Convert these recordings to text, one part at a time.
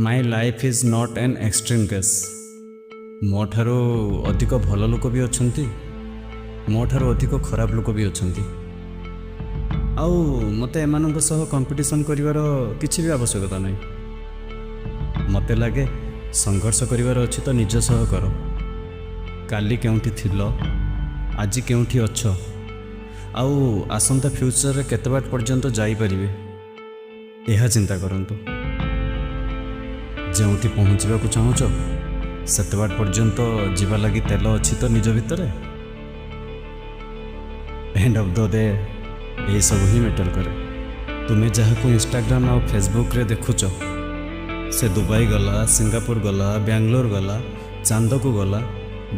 My life is not an extreme case. ମୋ ଠାରୁ ଅଧିକ ଭଲ ଲୋକ ବି ଅଛନ୍ତି, ମୋ ଠାରୁ ଅଧିକ ଖରାପ ଲୋକ ବି ଅଛନ୍ତି। ଆଉ ମୋତେ ଏମାନଙ୍କ ସହ କମ୍ପିଟିସନ୍ କରିବାର କିଛି ବି ଆବଶ୍ୟକତା ନାହିଁ। ମୋତେ ଲାଗେ, ସଂଘର୍ଷ କରିବାର ଅଛି ତ ନିଜ ସହ କର। କାଲି କେଉଁଠି ଥିଲ, ଆଜି କେଉଁଠି ଅଛ ଆଉ ଆସନ୍ତା ଫ୍ୟୁଚରରେ କେତେ ବାଟ ପର୍ଯ୍ୟନ୍ତ ଯାଇପାରିବେ, ଏହା ଚିନ୍ତା କରନ୍ତୁ। ଯେଉଁଠି ପହଞ୍ଚିବାକୁ ଚାହୁଁଛ, ସେତେ ବାଟ ପର୍ଯ୍ୟନ୍ତ ଯିବା ଲାଗି ତେଲ ଅଛି ତ ନିଜ ଭିତରେ? ଏଣ୍ଡ ଅଫ୍ the day, ଏଇସବୁ ହିଁ ମ୍ୟାଟର୍ କରେ। ତୁମେ ଯାହାକୁ ଇନଷ୍ଟାଗ୍ରାମ ଆଉ ଫେସବୁକ୍ରେ ଦେଖୁଛ, ସେ ଦୁବାଇ ଗଲା, ସିଙ୍ଗାପୁର ଗଲା, ବାଙ୍ଗାଲୋର ଗଲା, ଚାନ୍ଦକୁ ଗଲା,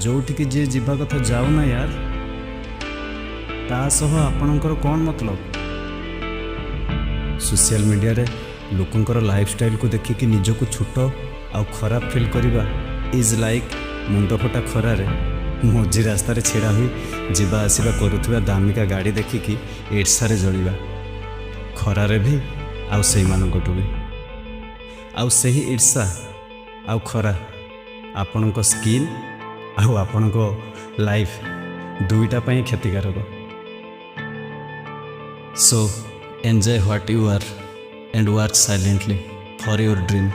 ଯେଉଁଠିକି ଯିଏ ଯିବା କଥା ଯାଉ ନା ୟାର। ତା ସହ ଆପଣଙ୍କର କ'ଣ ମତଲବ? ସୋସିଆଲ ମିଡ଼ିଆରେ ଲୋକଙ୍କର ଲାଇଫଷ୍ଟାଇଲକୁ ଦେଖିକି ନିଜକୁ ଛୋଟ ଆଉ ଖରାପ ଫିଲ୍ କରିବା is like ମୁଣ୍ଡ ଫଟା ଖରାରେ ମଝି ରାସ୍ତାରେ ଛିଡ଼ା ହୋଇ ଯିବା ଆସିବା କରୁଥିବା ଦାମିକା ଗାଡ଼ି ଦେଖିକି ଈର୍ଷାରେ ଜଳିବା, ଖରାରେ ବି ଆଉ ସେଇମାନଙ୍କଠୁ ବି। ଆଉ ସେହି ଈର୍ଷା ଆଉ ଖରା ଆପଣଙ୍କ ସ୍କିନ୍ ଆଉ ଆପଣଙ୍କ ଲାଇଫ୍ ଦୁଇଟା ପାଇଁ କ୍ଷତିକାରକ। So enjoy what you are and work silently for your dream.